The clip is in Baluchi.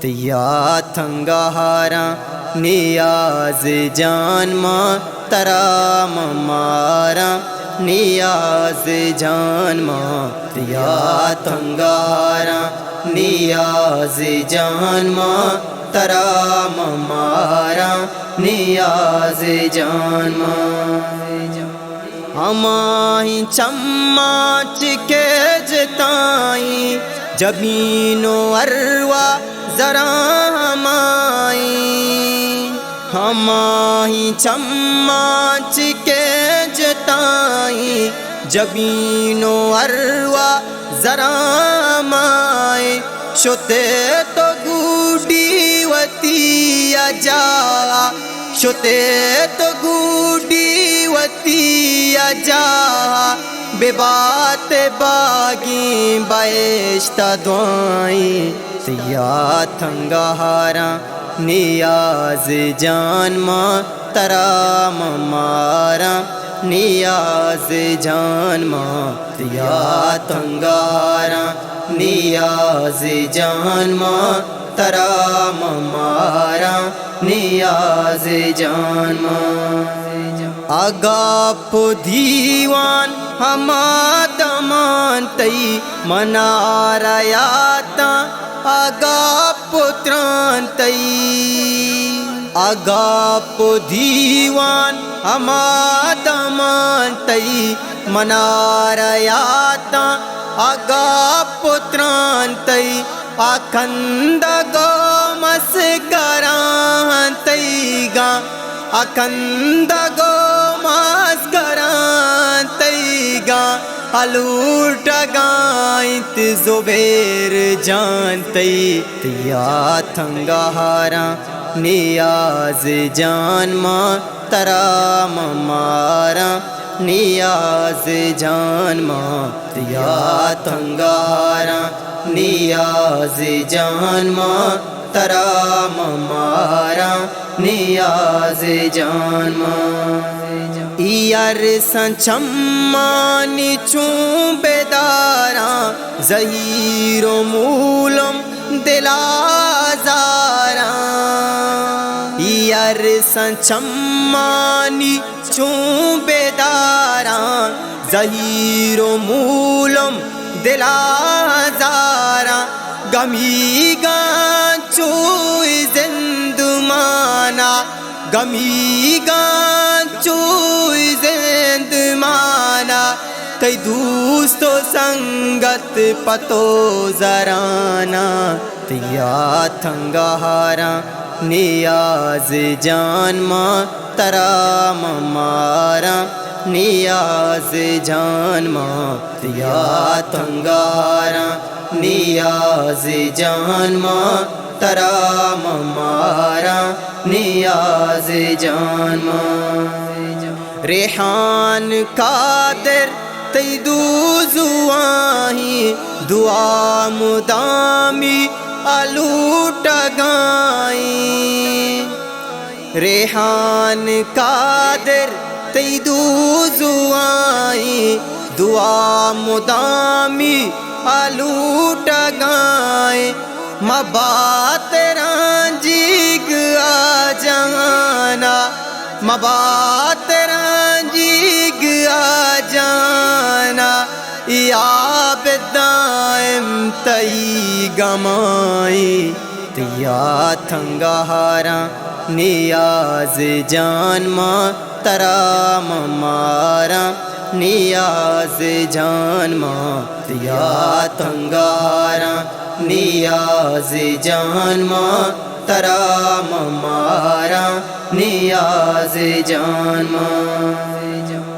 تئی یات انگاراں نیاز جان، ما ترا مہ ماراں نیاز جان، ما تئی یات انگاراں نیاز جان، ما ترا مہ ماراں نیاز جان، ما۔ ہماہیں چماں چہ کہ جتائیں، جبین و ارواہ زراں ہمائیں۔ ہماہیں چماں چہ کہ جتائیں، جبین و ارواہ زراں ہمائیں۔ شتے تو گوڈی وتی اجاہ، شتے تو گوڈی وتی اجاہ، ببات باگیں بہشت دعائیں۔ تئی یات انگاراں نیاز جان، ما ترا مہ ماراں نیاز جان، ما تئی یات انگاراں نیاز جان، ما ترا مہ ماراں نیاز جان، ما۔ اگاں پہ دیوان ہما دمان تئی منارا یاتاں، اگاں پہ تران تئی، اگاں پہ دیوان ہما دمان تئی منارا یاتاں، اگاں پہ تران تئی، آ کندگ و مسکراں تئیگاں، آ کندگ و مسکراں تئیگاں، آ لوٹگاں انت زبیر جان تئی۔ تئی یات انگاراں نیاز جان، ما ترا مہ ماراں نیاز جان، ما تئی یات انگاراں نیاز جان، ما ترا مہ ماراں نیاز جان، ما۔ ای ارساں چمانی چون بداراں، زہیر و مولم دل آزاراں۔ ای ارساں چمانی چون بداراں، زہیر و مولم دل آزاراں۔ گمیگاں چوئی زندمانا، گمیگاں چوئی زندمانا، تئی دوست و سنگت پہ تو زرانا۔ تئی یات انگاراں نیاز جان، ما ترا مہ ماراں نیاز جان، ما تئی یات انگاراں نیاز جان، ما ترا مہ ماراں نیاز جان، ما۔ ریحان قادر تئی دو زواہیں، دعا مدامی آ لوٹگائیں۔ ریحان قادر تئی دو زواہیں، دعا مدامی آ لوٹگائیں۔ مبات رنجیگ آ جہانا، مبات رنجیگ آ جہانا، یا بہ دائم تئی گمائیں۔ تئی یات انگاراں نیاز جان، ما ترا مہ ماراں نیاز جان، ما تئی یات انگاراں نیاز جان، ما ترا مہ ماراں نیاز جان، ما۔